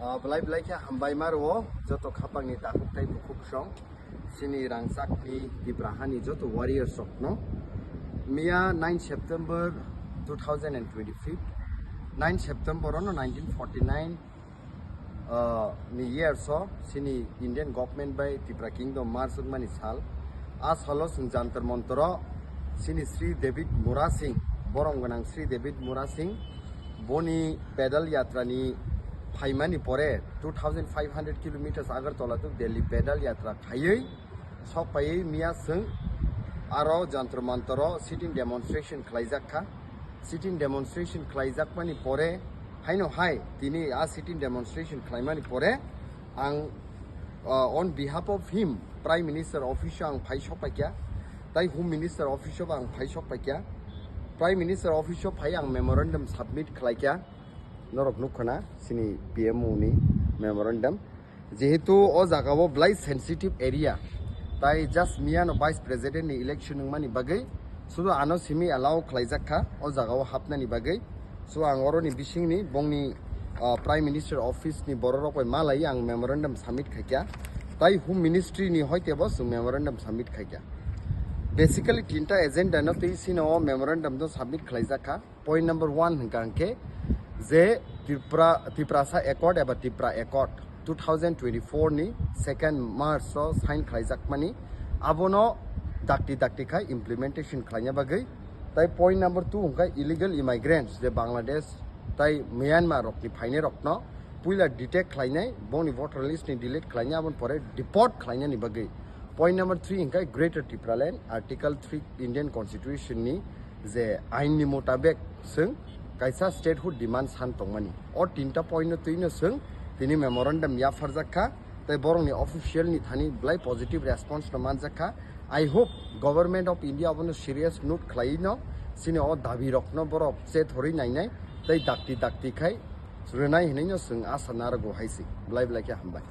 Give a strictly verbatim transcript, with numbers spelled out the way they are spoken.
Ah, belai belai khe hambai ma rwo joto khapangni takhuk tei bukhuk song. Chini rangchakni Tipra hani joto warriors rokno. Miya nine September two thousand and twenty-five, nine September ono nineteen forty-nine, ah, ni year so chini Indian government bai Tipra Kingdom merge wngmani sal. A salo chwng Jantar Mantar o chini Sri David Mura Singh, borom gwnang Sri David Mura Singh, boni pedal yatra ni phaimani pore two thousand five hundred kilometers Agartala to Delhi pedal yatra khaiwi sok paiwi miya chwng aro Jantar Mantar o sitting demonstration khlaijak kha. Sitting demonstration khlaijakmani pore haino hai tini a sitting demonstration khlaimani pore ang, uh, on behalf of him Prime Minister office o ang phai sok paikya, tai Home Minister office o ang phai sok paikya. Prime Minister office o phai ang memorandum submit khlaikya, norok nukkha na chini P M O ni memorandum. Jehetu o jaga o belai sensitive area, tai just miyano Vice President ni election wngmani bagwi sudu ano simi allow khlaijak kha o jaga o hapnani bagwi. So ang oroni bisingni bongni, ah, Prime Minister office ni borok rok bai malai ang memorandum submit khaikya, tai Home Ministry ni hoite bo chwng memorandum submit khaikya. Basically tinta agenda no twi sino o memorandum no submit khlaijak kha. Point number one hwnkha hwnkhe je Tripura, Tiprasa Accord eba Tipra Accord two thousand twenty-four ni second March o sign khlaijakmani, abono dakti dakti khai implementation khlaina bagwi. Tai point number two hwnkha illegal immigrants je Bangladesh tai Myanmar rokni phainai rokno puila detect khlainai, bongni voter list ni delete khlainai, aboni pore deport khlainani bagwi. Point number three hwnkha Greater Tipraland, Article three Indian Constitution ni je ain ni mutabek chwng kaisa statehood demand san tongmani. O tinta point no twi no chwng tini memorandum yapharjak kha, tei borokni official ni thani belai positive response no manjak kha. I hope Government of India abono serious note khlaiwi no chini o dabi rokno borok chethorwi nainai tei dakti dakti khai rwnai hinwi no chwng asa narwgo hai se. Belai belai khe hambai.